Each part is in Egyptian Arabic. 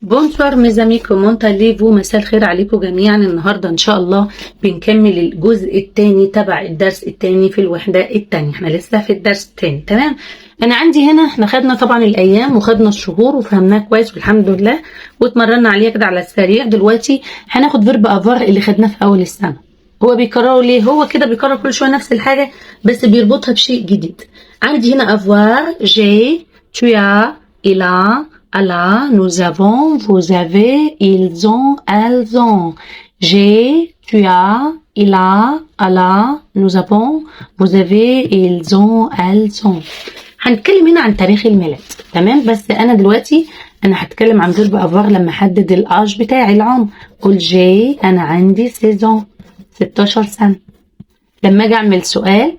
Bonsoir mes amis، comment allez-vous؟ مساء الخير عليكم جميعا. النهارده ان شاء الله بنكمل الجزء الثاني تبع الدرس الثاني في الوحدة الثانيه. احنا لسه في الدرس الثاني، تمام. انا عندي هنا احنا خدنا طبعا الايام وخدنا الشهور وفهمناها كويس والحمد لله، واتمرنا عليها كده على السريع. دلوقتي هناخد verbe avoir اللي خدناه في اول السنه. هو بيكرره ليه؟ هو كده بيكرر كل شوية نفس الحاجة بس بيربطها بشيء جديد. عندي هنا avoir، j'ai، tu as، il a، elle a، nous avons، vous avez، ils ont، elles ont. J'ai، tu as، il a، elle a، nous avons، vous avez، ils ont، elles ont. هنتكلم هنا عن تاريخ الميلاد، تمام. بس انا دلوقتي انا هتكلم عن verbe avoir لما احدد l'âge بتاعي، العمر. قول j'ai، انا عندي 16 ans، 16 سنه. لما اجي اعمل سؤال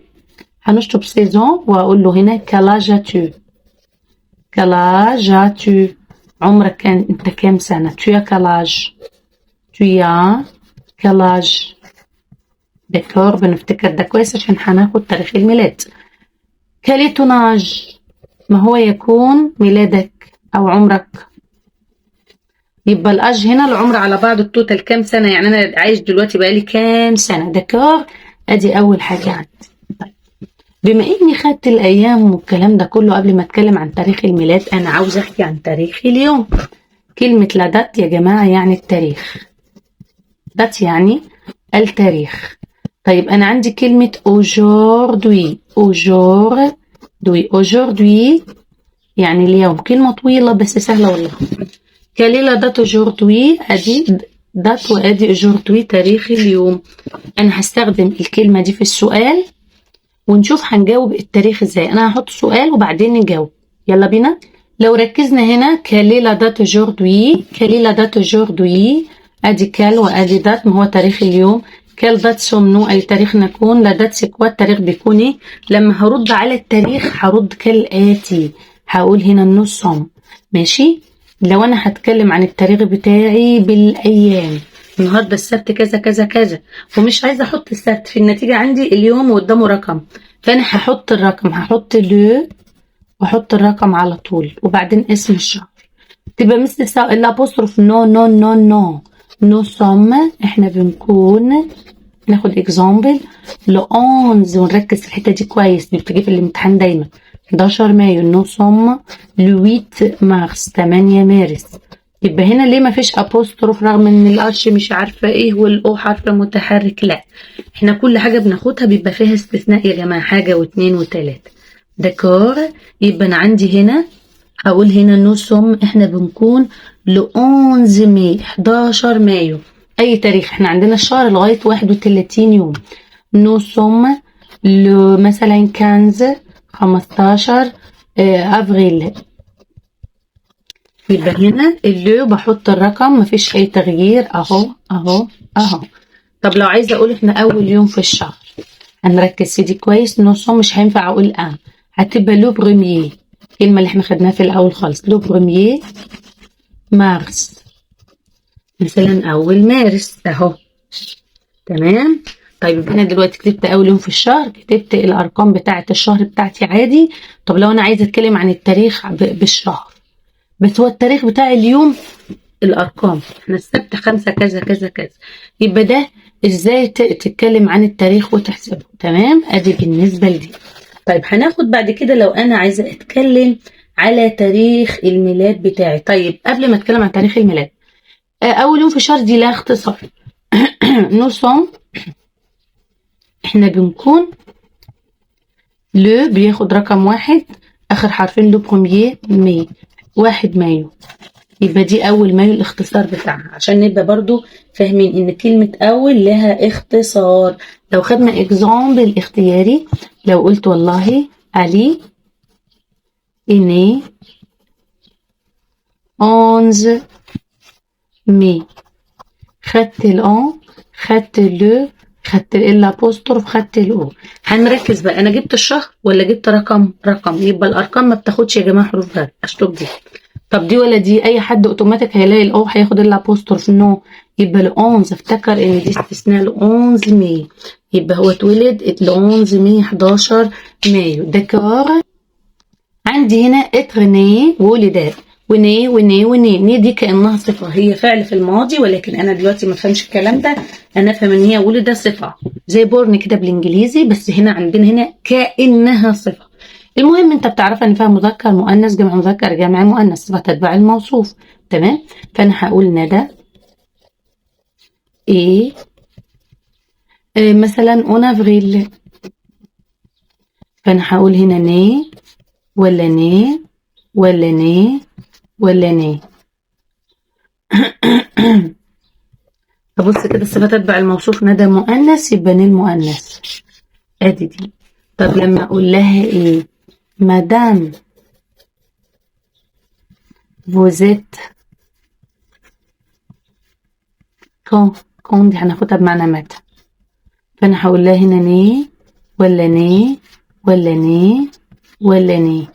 هنشطب 16 ans واقول له هنا quel âge as-tu؟ quel âge as-tu؟ عمرك كان، انت كام سنة؟ tu as quel âge؟ tu as quel âge؟ d'accord، بنفتكر ده كويس عشان هناخد تاريخ الميلاد. quel est ton âge؟ ما هو يكون ميلادك او عمرك؟ يبقى l'âge هنا العمر على بعض، ال total كام سنة، يعني انا عايش دلوقتي بقالي كام سنة، d'accord. ادي اول حاجة عندي. طيب، بما اني خدت الايام والكلام ده كله، قبل ما اتكلم عن تاريخ الميلاد انا عاوزه احكي عن تاريخ اليوم. كلمة la date يا جماعة يعني التاريخ، date يعني التاريخ. طيب، انا عندي كلمة aujourd'hui، aujourd'hui، aujourd'hui يعني اليوم. كلمة طويلة بس سهلة والله. quelle est la date aujourd'hui؟ ادي date وادي aujourd'hui، تاريخ اليوم. انا هستخدم الكلمة دي في السؤال ونشوف هنجاوب التاريخ ازاي. انا هحط سؤال وبعدين نجاوب، يلا بينا. لو ركزنا هنا، quelle est la date aujourd'hui؟ quelle est la date aujourd'hui؟ ادي quelle وادي date، ما هو تاريخ اليوم. quelle date sommes-nous؟ اي تاريخ نكون؟ la date c'est quoi؟ التاريخ بيكون ايه؟ لما هرد على التاريخ هرد كالاتي، هقول هنا nous sommes، ماشي. لو انا هتكلم عن التاريخ بتاعي بالايام، النهارده السبت كذا كذا كذا، ومش عايزه احط السبت في النتيجه، عندي اليوم وقدامه رقم، فانا هحط الرقم، هحط le واحط الرقم على طول وبعدين اسم الشهر. تبقى مثل l'apostrophe؟ non non non non. nous sommes، احنا بنكون، ناخد exemple le 11 ونركز في الحتة دي كويس، دي بتجي في الامتحان دايما. 11 مايو، nous sommes le 8 مارس، 8 مارس. يبقى هنا ليه ما فيش apostrophe رغم ان ال h مش عارفه ايه وال o حرف متحرك؟ لا، احنا كل حاجة بناخدها بيبقى فيها استثناء يا جماعه، حاجة واتنين وتلاته، d'accord. يبقى انا عندي هنا هقول هنا nous sommes، احنا بنكون le 11 ماي، 11 مايو. اي تاريخ، احنا عندنا الشهر لغاية 31 يوم. nous sommes le مثلا 15، 15 افريل. يبقى هنا ال le بحط الرقم، مفيش اي تغيير، اهو اهو اهو. طب لو عايزه اقول احنا اول يوم في الشهر، هنركز في دي كويس. nous sommes مش هينفع اقول un، هتبقى le premier، الكلمة اللي احنا خدناها في الاول خالص، le premier mars مثلا، اول مارس اهو، تمام. طيب، يبقى انا دلوقتي كتبت اول يوم في الشهر، كتبت الارقام بتاعه الشهر بتاعتي عادي. طب لو انا عايزه اتكلم عن التاريخ بالشهر بس، هو التاريخ بتاع اليوم الارقام، احنا السبت 5 كذا كذا كذا. يبقى ده ازاي تتكلم عن التاريخ وتحسبه، تمام. ادي بالنسبة لدي. طيب، هناخد بعد كده لو انا عايزه اتكلم على تاريخ الميلاد بتاعي. طيب، قبل ما اتكلم عن تاريخ الميلاد، اول يوم في الشهر دي لها اختصار، nous sommes، احنا بنكون، le بياخد رقم 1، اخر حرفين، le premier mai، 1 مايو. يبقى دي اول مايو الاختصار بتاعها، عشان نبقى برضو فاهمين ان كلمة اول لها اختصار. لو خدنا exemple اختياري، لو قلت والله علي est né 11 مي، خدت ال un، خدت le، خدت l'apostrophe، خدت ال o. هنركز بقى، انا جبت الشهر ولا جبت رقم؟ رقم، يبقى الارقام ما بتاخدش يا جماعة حروف جر، اشطب دي. طب دي ولا دي؟ اي حد اوتوماتيك هيلاقي ال o هياخد l'apostrophe، non. يبقى le 11، افتكر ان دي استثناء، le 11 ماي، يبقى هو اتولد le 11 ماي، 11 مايو، d'accord. عندي هنا être né، ولد. و né و née و née. né دي كأنها صفة، هي فعل في الماضي، ولكن أنا دلوقتي ما فهمش الكلام ده، أنا أفهم إن هي ولد صفة زي born كده بالإنجليزي، بس هنا عندنا هنا كأنها صفة. المهم أنت بتعرفها إن فيها مذكر مؤنث جمع مذكر جمع مؤنث، صفة تتبع الموصوف. تمام. فأنا هقول ندى est مثلا en avril، فأنا هقول هنا né ولا née ولا née ولا née. أبص كده الصفة تتبع الموصوف، ندى مؤنث يبقى née المؤنث، ادي دي. طب لما اقول لها ايه؟ madame vous êtes quand، quand دي هناخدها بمعنى متى، فانا هقول لها هنا née ولا née ولا née ولا née.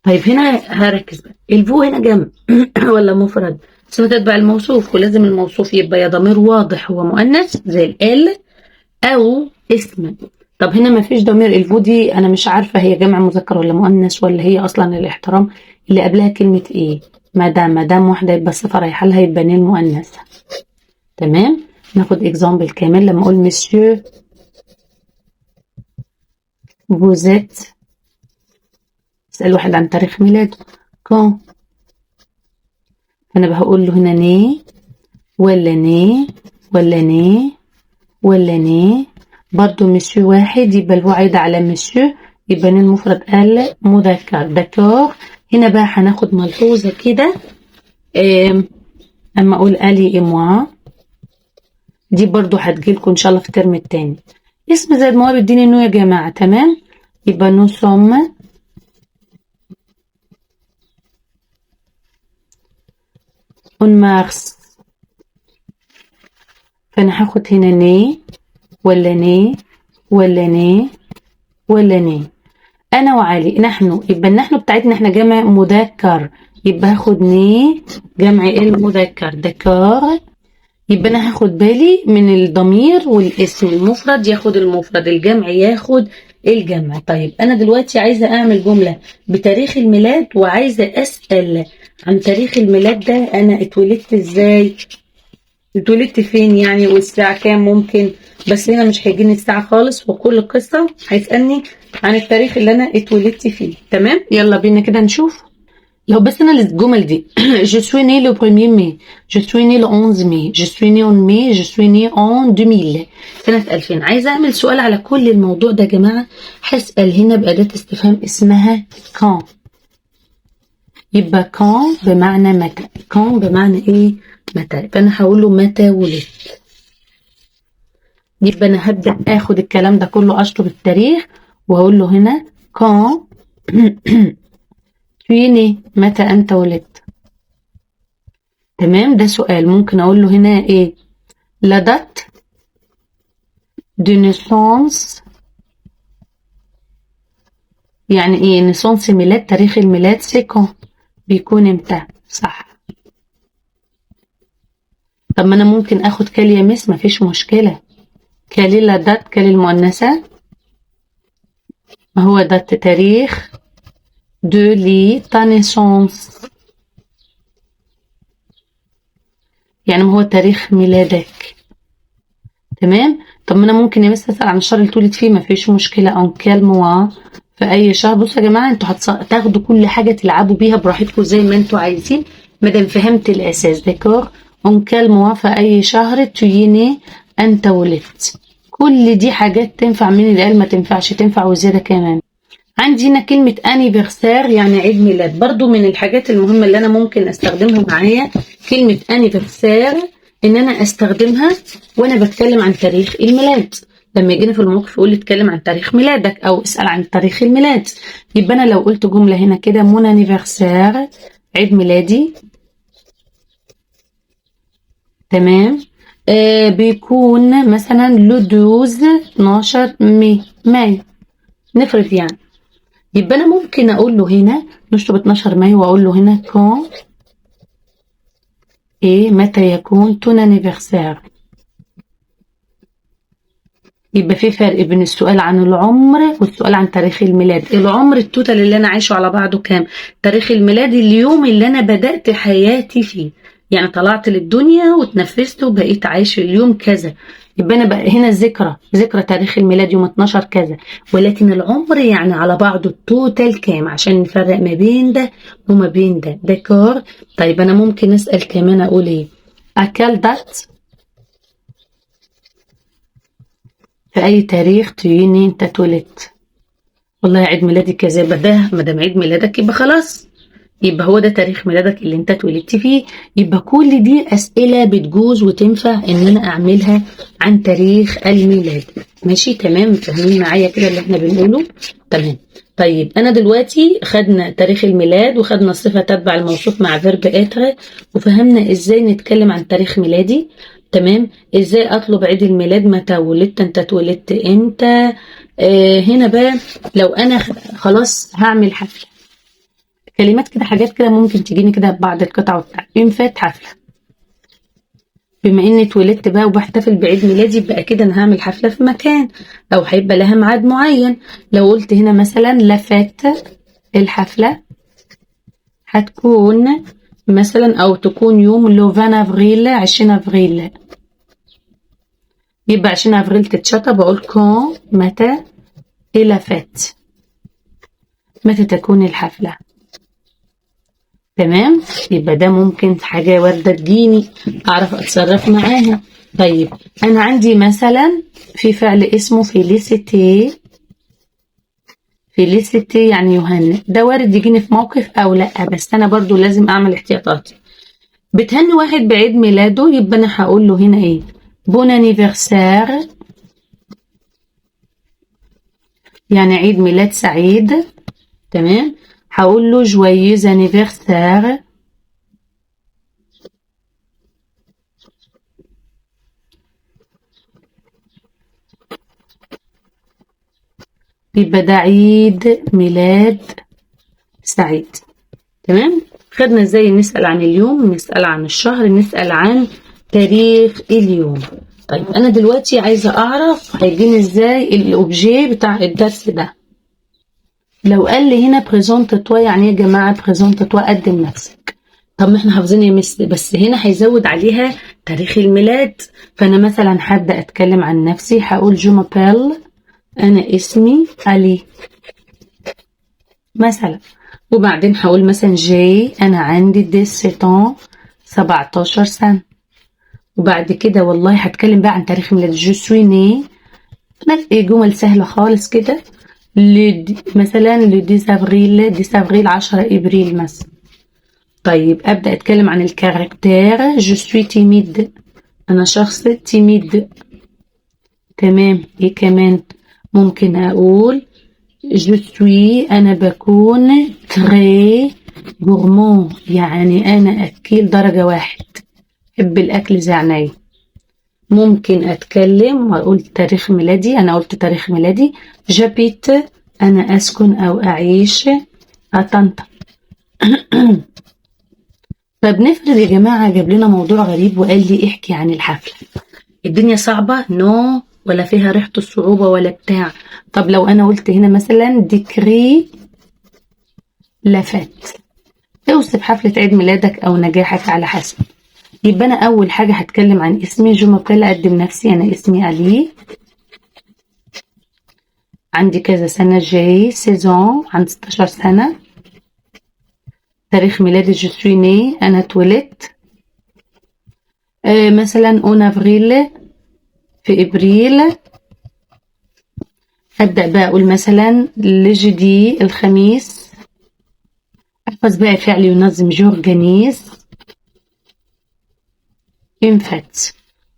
طيب هنا هركز بقى، ال vous هنا جمع ولا مفرد؟ صفة تتبع الموصوف، ولازم الموصوف يبقى يا ضمير واضح هو مؤنث زي elle او اسم. طب هنا ما فيش ضمير، ال vous دي انا مش عارفه هي جمع مذكر ولا مؤنث، ولا هي اصلا الاحترام اللي قبلها كلمه ايه؟ madame، madame واحده يبقى الصفه رايحه لها، يبقى née المؤنثه. تمام. ناخد exemple كمان، لما اقول monsieur vous êtes، اسال واحد عن تاريخ ميلاده quand، انا بقول له هنا né ولا née ولا née ولا né. برضو مسيو واحد يبقى ال vous عايدة على مسيو، يبقى née المفرد المذكر. d'accord. هنا بقى هناخد ملحوظة كده، اما اقول Ali et moi، دي برضو هتجيلكوا ان شاء الله في الترم التاني. اسم زائد moi بيديني nous يا جماعة. تمام. يبقى nous sommes en mars، فانا هاخد هنا né ولا née ولا nés ولا née. انا وعلي نحن، يبقى النحن بتاعتنا احنا جمع مذكر، يبقى هاخد nés جمع المذكر. d'accord. يبقى انا هاخد بالي من الضمير والاسم، المفرد ياخد المفرد، الجمع ياخد الجمع. طيب انا دلوقتي عايزه اعمل جمله بتاريخ الميلاد، وعايزه اسال عن تاريخ الميلاد ده، انا اتولدت ازاي، اتولدت فين يعني، والساعه كام ممكن، بس هنا مش هيجيني الساعه خالص، وكل القصه هيسالني عن التاريخ اللي انا اتولدت فيه. تمام. يلا بينا كده نشوف. لو بس انا الجمل دي je suis né le 1er mai، je suis né le 11 mai، je suis né en mai، je suis né en 2000، سنة 2000. عايزة اعمل سؤال على كل الموضوع ده يا جماعة، هسأل هنا بأداة استفهام اسمها quand. يبقى quand بمعنى متى، quand بمعنى ايه؟ متى. فانا هقول له متى ولدت. يبقى انا هبدأ اخد الكلام ده كله، اشطب التاريخ وهقول له هنا quand tu es né، متى أنت ولدت. تمام. ده سؤال. ممكن أقول له هنا إيه؟ la date de naissance، يعني إيه naissance؟ ميلاد، تاريخ الميلاد c'est quand، بيكون إمتى؟ صح. طب ما أنا ممكن آخد quelle يا مس، مفيش مشكلة. quelle est la date، quelle المؤنثة، ما هو date تاريخ de لي ta naissance، يعني ما هو تاريخ ميلادك. تمام. طب ما انا ممكن يا مس اسال عن الشهر اللي اتولد فيه، مفيش مشكله. en quel mois، في اي شهر. بصوا يا جماعه، انتوا هتاخدوا كل حاجه تلعبوا بيها براحتكم زي ما انتوا عايزين، ما دام فهمت الاساس. d'accord. en quel mois، في اي شهر tu es né، انت ولدت. كل دي حاجات تنفع، مين اللي قال ما تنفعش؟ تنفع وزياده كمان. عندي هنا كلمة anniversaire يعني عيد ميلاد، برضو من الحاجات المهمة اللي أنا ممكن أستخدمها معايا كلمة anniversaire، إن أنا أستخدمها وأنا بتكلم عن تاريخ الميلاد. لما يجينا في الموقف يقول لي اتكلم عن تاريخ ميلادك أو اسأل عن تاريخ الميلاد، يبقى أنا لو قلت جملة هنا كده mon anniversaire عيد ميلادي، تمام، بيكون مثلا le 12 12 ماي نفرض يعني. يبقى انا ممكن اقول له هنا نشطب 12 مايو واقول له هنا quand ايه، متى يكون ton anniversaire، يبقى في فرق بين السؤال عن العمر والسؤال عن تاريخ الميلاد. العمر ال total اللي انا عايشه على بعضه كام، تاريخ الميلاد اليوم اللي انا بدأت حياتي فيه، يعني طلعت للدنيا وتنفست وبقيت عايش اليوم كذا، يبقى انا بقى هنا ذكرى تاريخ الميلاد يوم 12 كذا. ولكن العمر يعني على بعضه ال total كام، عشان نفرق ما بين ده وما بين ده. d'accord. طيب انا ممكن اسال كمان اقول ايه، à quelle date، في اي تاريخ tu es né، انت اتولدت؟ والله عيد ميلادي كذا، يبقى ده ما دام عيد ميلادك يبقى خلاص، يبقى هو ده تاريخ ميلادك اللي انت اتولدت فيه. يبقى كل دي اسئله بتجوز وتنفع ان انا اعملها عن تاريخ الميلاد. ماشي تمام، فاهمين معايا كده اللي احنا بنقوله؟ تمام. طيب انا دلوقتي خدنا تاريخ الميلاد وخدنا الصفه تتبع الموصوف مع verbe être، وفهمنا ازاي نتكلم عن تاريخ ميلادي. تمام، ازاي اطلب عيد الميلاد، متى ولدت، انت اتولدت امتى. هنا بقى لو انا خلاص هعمل حفله، كلمات كده حاجات كده ممكن تجيني كده بعض القطع وبتاع. une fête حفله، بما اني اتولدت بقى وبحتفل بعيد ميلادي يبقى كده انا هعمل حفله في مكان او هيبقى لها ميعاد معين. لو قلت هنا مثلا la fête، الحفله هتكون مثلا او تكون يوم le 20 افريل، 20 افريل، يبقى 20 افريل تتشطب، بقول quand متى، est la fête متى تكون الحفله. تمام، يبقى ده ممكن حاجة واردة تجيني أعرف أتصرف معاها. طيب أنا عندي مثلا في فعل اسمه féliciter، féliciter يعني يهنئ، ده وارد يجيني في موقف أو لأ، بس أنا برضو لازم أعمل احتياطاتي. بتهني واحد بعيد ميلاده، يبقى أنا هقول له هنا إيه، bon anniversaire يعني عيد ميلاد سعيد. تمام، هقول له joyeux anniversaire، يبقى ده عيد ميلاد سعيد. تمام، خدنا ازاي نسأل عن اليوم، نسأل عن الشهر، نسأل عن تاريخ اليوم. طيب انا دلوقتي عايزة اعرف هيجيني ازاي ال objet بتاع الدرس ده. لو قال لي هنا présente-toi، يعني ايه يا جماعه présente-toi؟ قدم نفسك. طب ما احنا حافظين يا مس، بس هنا هيزود عليها تاريخ الميلاد. فانا مثلا هبدا اتكلم عن نفسي، هقول je m'appelle، انا اسمي علي مثلا، وبعدين هقول مثلا j'ai، انا عندي 17 17 سنه. وبعد كده والله هتكلم بقى عن تاريخ ميلاد، je suis né، جمل سهله خالص كده، مثلا le 10 افريل، 10 افريل 10 ابريل مثلا. طيب ابدا اتكلم عن ال caractère، je suis timide، انا شخص timide. تمام، ايه كمان ممكن اقول؟ je suis، انا بكون très gourmand، يعني انا اكيل درجه واحد، بحب الاكل زي عينيا. ممكن اتكلم واقول تاريخ ميلادي، انا قلت تاريخ ميلادي. j'habite، انا اسكن او اعيش à طنطا. طب نفرض يا جماعه جاب لنا موضوع غريب وقال لي احكي عن الحفله. الدنيا صعبه؟ non، ولا فيها ريحه الصعوبه ولا بتاع. طب لو انا قلت هنا مثلا décris la fête، اوصف حفله عيد ميلادك او نجاحك على حسب. يبقى انا اول حاجه هتكلم عن اسمي، je m'appelle، اقدم نفسي، انا اسمي علي، عندي كذا سنه، j'ai 16 ans، عندي 16 سنه، تاريخ ميلادي je suis né، انا اتولدت مثلا en avril، في ابريل. ابدا بقى اقول مثلا le jeudi، الخميس. احفظ بقى فعل ينظم، j'organise une fête،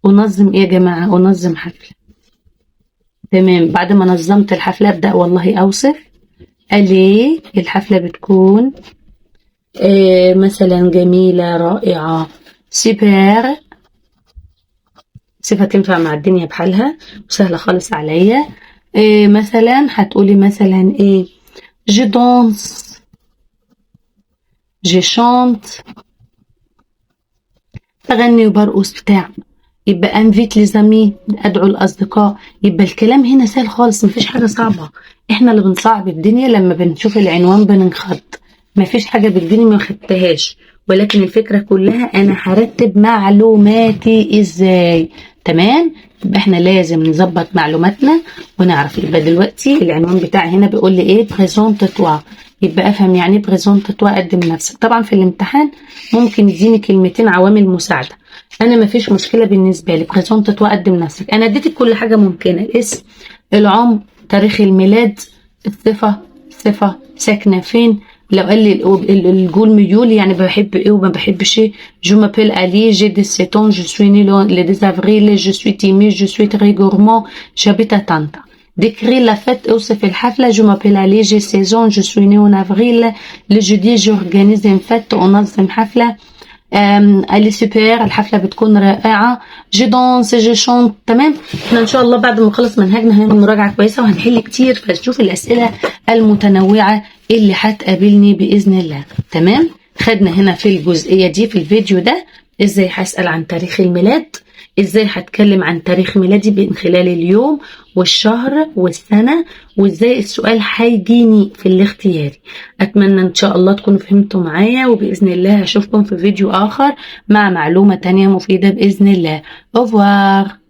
انظم ايه يا جماعه؟ انظم حفله. تمام، بعد ما نظمت الحفله ابدا والله اوصف الي الحفله بتكون مثلا جميله، رائعه، سوبر، صفه تنفع مع الدنيا بحالها وسهله خالص عليا. مثلا هتقولي مثلا ايه، je danse، je chante، بغني وبرقص بتاع. يبقى invite les amis، ادعو الاصدقاء. يبقى الكلام هنا سهل خالص، مفيش حاجة صعبة. احنا اللي بنصعب الدنيا لما بنشوف العنوان بننخض. مفيش حاجة بتجيني ما خدتهاش، ولكن الفكرة كلها انا هرتب معلوماتي ازاي. تمام؟ يبقى احنا لازم نظبط معلوماتنا ونعرف. يبقى دلوقتي العنوان بتاعي هنا بيقول لي ايه؟ présente-toi. يبقى افهم يعني ايه présente-toi، قدم نفسك. طبعا في الامتحان ممكن يديني كلمتين عوامل مساعده، انا مفيش مشكلة بالنسبة لي. présente-toi، قدم نفسك. انا اديتك كل حاجة ممكنه: الاسم، العمر، تاريخ الميلاد، الصفه، صفه، ساكنة فين. لو قال لي ال goût، الميول، يعني بحب ايه وما بحبش ايه. je m'appelle Ali، j'ai 17 ans، je suis né le 10 avril، je suis timide، je suis très gourmand، j'habite à Tanta. Décris la fête، اوصف الحفلة. Je m'appelle Ali، j'ai 16 ans، je suis né en avril، le jeudi j'organise une fête، أنظم حفلة. Elle est super، الحفلة بتكون رائعة. je danse، je chante. تمام؟ احنا ان شاء الله بعد ما نخلص منهجنا هنعمل مراجعة كويسة وهنحل كتير، فتشوف الأسئلة المتنوعة اللي هتقابلني بإذن الله. تمام؟ خدنا هنا في الجزئية دي في الفيديو ده ازاي هسأل عن تاريخ الميلاد، ازاي هتكلم عن تاريخ ميلادي من خلال اليوم والشهر والسنة، وازاي السؤال هيجيني في الاختياري. اتمنى ان شاء الله تكونوا فهمتوا معايا، وباذن الله هشوفكم في فيديو اخر مع معلومة تانية مفيدة باذن الله. au revoir.